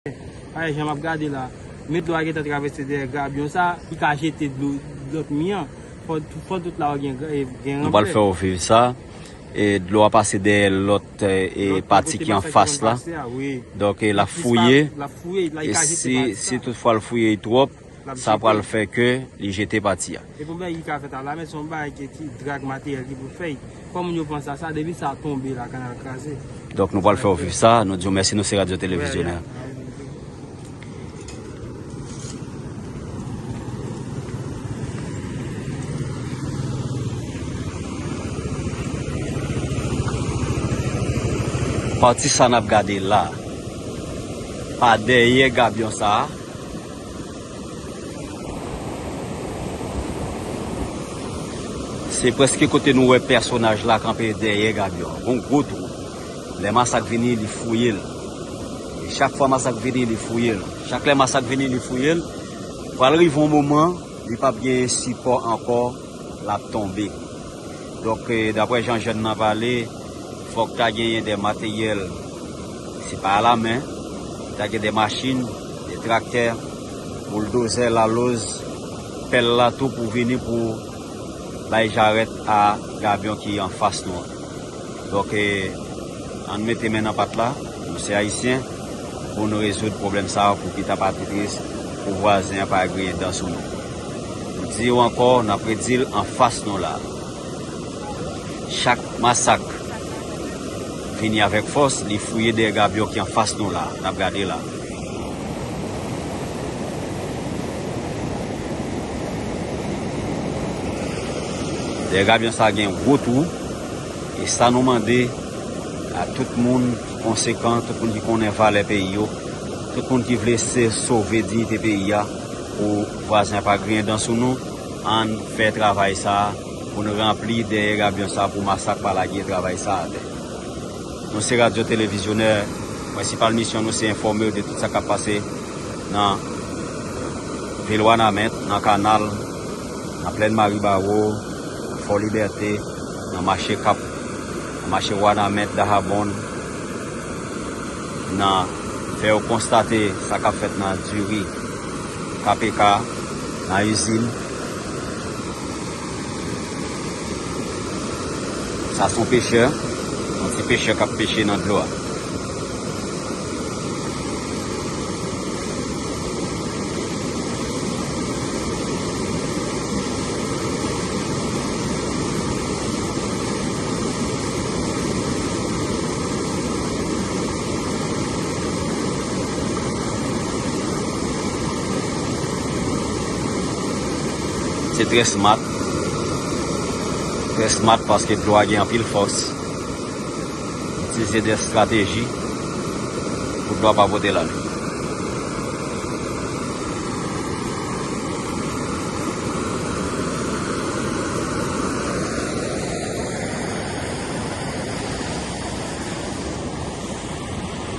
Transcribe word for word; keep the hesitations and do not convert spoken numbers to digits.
Paske jan m ap gade la, men dlo a gentan travèse dèyè gabyon sa, li ka jete dlo lòt mi an. Fò, fò tout la gen, gen Nou pral ranplè. Fè w viv sa. E dlo a pase dèyè lòt, e, Lòt pati kote ki masak anfas la. Pase a, wi. Donk, e, l ap Li fouye. L ap fouye, la, li E ka jete si, pati si sa. Toutfwa l fouye twòp, L ap sa jete. Pral fè ke li jete pati a. E pou bagay ki ka fèt a la, men se yon bagay ki, ki drag materyèl ki pou fèt. Fò moun yo panse a sa, depi sa tonbe la, kanal kraze. Donk, nou pral fè w viv sa. Nou di w mèsi, nou se Radyo Televizyonè. Pati sa n ap gade la, pa dèyè gabyon sa a, se prèske kote nou wè pèsonaj la kanpe dèyè gabyon an. Gon gwo twou. Lè masak vini, li fouye l. E chak fwa masak vini, li fouye l. Chak lè masak vini, li fouye l. Pral rive yon moman, li p ap gen sipò ankò, l ap tonbe. Donk, e, daprè jan jèn nan pale, fòk ta genyen de materyèl, se pa alamen, ta gen de machin, de traktè, bouldozè, laloz, pèl la tou pou vini pou bay jarèt a gabyon ki anfas nou an. Donk, e, ann mete men nan pat la, nou se Ayisyen, pou nou rezoud pwoblèm sa a, pou pita pa pi tris, pou vwazen an pa griyen dan sou nou. Nou di w ankò, n ap redi l anfas nou la. Chak masak vini avèk fòs, li fouye dèyè gabyon ki anfas nou la, n ap gade la. Dèyè gabyon sa gen gwo twou, e sa nou mande a tout moun ki konsekan, tout moun ki konnen valè peyi yo, tout moun ki vle se sove diyite peyi a, pou vwazen an pa griyen dan sou nou, ann fè travay sa a, pou n ranpli dèyè gabyon sa a, pou masak pa lage travay sa a atè. Nou se Radyo Televizyonè, prensipal misyon nou se enfòme w de tout sa k ap pase nan vil Wanament, nan Kanal, nan Plèn Maribawo, nan Fò Libète, nan mache Kap, nan mache Wanament, Dahabon, nan fè w konstate sa k ap fèt nan diri, K P K, nan izin. Sa se yon pechè, yon ti pechè k ap peche nan dlo a. Se trè smart. Trè smart paske dlo a gen anpil fòs. Itilize de estrateji pou dlo a pa pote l ale.